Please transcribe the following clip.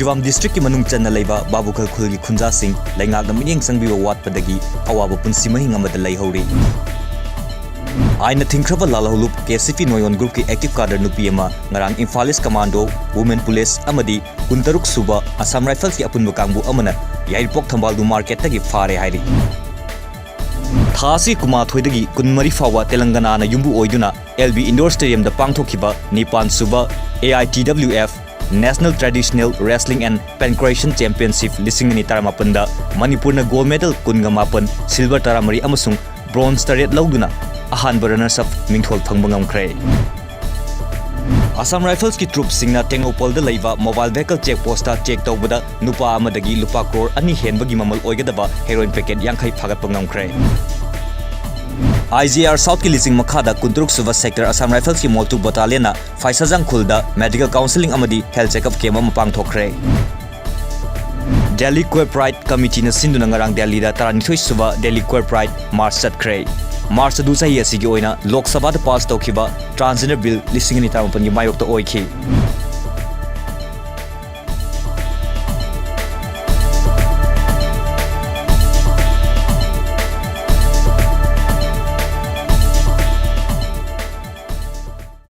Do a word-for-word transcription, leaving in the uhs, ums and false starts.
ꯖꯤꯔꯤꯕꯥꯝ districtꯀꯤ ꯃꯅꯨꯡ ꯆꯟꯅ ꯂꯩꯕ ꯕꯥꯕꯨꯈꯜ ꯈꯨꯜꯒꯤ ꯈꯨꯟꯖꯥꯁꯤꯡ ꯂꯩꯉꯥꯛꯅ ꯃꯤꯠꯌꯦꯡ ꯆꯪꯕꯤꯕ ꯋꯥꯠꯄꯗꯒꯤ ꯑꯋꯥꯕ ꯄꯨꯟꯁꯤ ꯃꯍꯤꯡ ꯑꯃꯗ ꯂꯩꯍꯧꯔꯤ꯫ ꯑꯥꯏꯟꯅ ꯊꯤꯡꯈ꯭ꯔꯕ ꯂꯥꯜꯍꯧꯂꯨꯞ ꯀꯦ ꯁꯤ ꯄꯤ ꯅꯣꯌꯣꯟ groupꯀꯤ active cadre ꯅꯨꯄꯤ ꯑꯃ ꯉꯔꯥꯡ ꯏꯝꯐꯥꯂꯤꯁ commando, women police ꯑꯃꯗꯤ ꯀꯨꯟꯇꯔꯨꯛ ꯁꯨꯕ Assam Riflesꯀꯤ ꯑꯄꯨꯟꯕ ꯀꯥꯡꯕꯨ ꯑꯃꯅ ꯌꯥꯏꯔꯤꯄꯣꯛ ꯊꯝꯕꯥꯜꯗꯨ marketꯇꯒꯤ ꯐꯥꯔꯦ ꯍꯥꯏꯔꯤ꯫ ꯊꯥ ꯑꯁꯤ ꯀꯨꯟꯃꯥꯊꯣꯏꯗꯒꯤ ꯀꯨꯟꯃꯔꯤ ꯐꯥꯎꯕ ꯇꯦꯂꯪꯒꯅꯥꯅ ꯌꯨꯝꯕꯨ ꯑꯣꯏꯗꯨꯅ ꯑꯦꯜ ꯕꯤ Indoor Stadiumꯗ ꯄꯥꯡꯊꯣꯛꯈꯤꯕ ꯅꯤꯄꯥꯟ ꯁꯨꯕ A I T W F National Traditional Wrestling and Pancration Championship ꯂꯤꯁꯤꯡ ꯑꯅꯤ ꯇꯔꯥꯃꯥꯄꯟꯗ ꯃꯅꯤꯄꯨꯔꯅ gold medal ꯀꯨꯟꯒ ꯃꯥꯄꯟ, silver ꯇꯔꯥꯃꯔꯤ ꯑꯃꯁꯨꯡ bronze ꯇꯔꯦꯠ ꯂꯧꯗꯨꯅ ꯑꯍꯥꯟꯕ runners up ꯃꯤꯡꯊꯣꯜ ꯐꯪꯕ ꯉꯝꯈ꯭ꯔꯦ꯫ Assam Riflesꯀꯤ troopꯁꯤꯡꯅ ꯇꯦꯡꯅꯧꯄꯜꯗ ꯂꯩꯕ mobile vehicle check postꯇ check ꯇꯧꯕꯗ ꯅꯨꯄꯥ ꯑꯃꯗꯒꯤ ꯂꯨꯄꯥ ꯀ꯭ꯔꯣꯔ ꯑꯅꯤ ꯍꯦꯟꯕꯒꯤ ꯃꯃꯜ ꯑꯣꯏꯒꯗꯕ heroin packet ꯌꯥꯡꯈꯩ ꯐꯥꯒꯠꯄ ꯉꯝꯈ꯭ꯔꯦ꯫ I G R Southꯀꯤ ꯂꯤꯆꯤꯡ ꯃꯈꯥꯗ ꯀꯨꯟꯇꯔꯨꯛ ꯁꯨꯕ sector Assam Riflesꯀꯤ ꯃꯣꯜꯇꯨ battalionꯅ ꯐꯥꯏꯁꯥꯖꯥꯡ ꯈꯨꯜꯗ medical counselling ꯑꯃꯗꯤ health checkup camp ꯑꯃ ꯄꯥꯡꯊꯣꯛꯈ꯭ꯔꯦ꯫ Delhi Queer Pride Committeeꯅ ꯁꯤꯟꯗꯨꯅ ꯉꯔꯥꯡ ꯗꯦꯜꯂꯤꯗ ꯇꯔꯥꯅꯤꯊꯣꯏ ꯁꯨꯕ Delhi Queer Pride March ꯆꯠꯈ꯭ꯔꯦ꯫ March ꯑꯗꯨ ꯆꯍꯤ ꯑꯁꯤꯒꯤ ꯑꯣꯏꯅ ꯂꯣꯛ ꯁꯚꯥꯗ pass ꯇꯧꯈꯤꯕ transgender bill ꯂꯤꯁꯤꯡ ꯑꯅꯤ ꯇꯔꯥꯃꯥꯄꯟꯒꯤ ꯃꯥꯌꯣꯛꯇ ꯑꯣꯏꯈꯤ꯫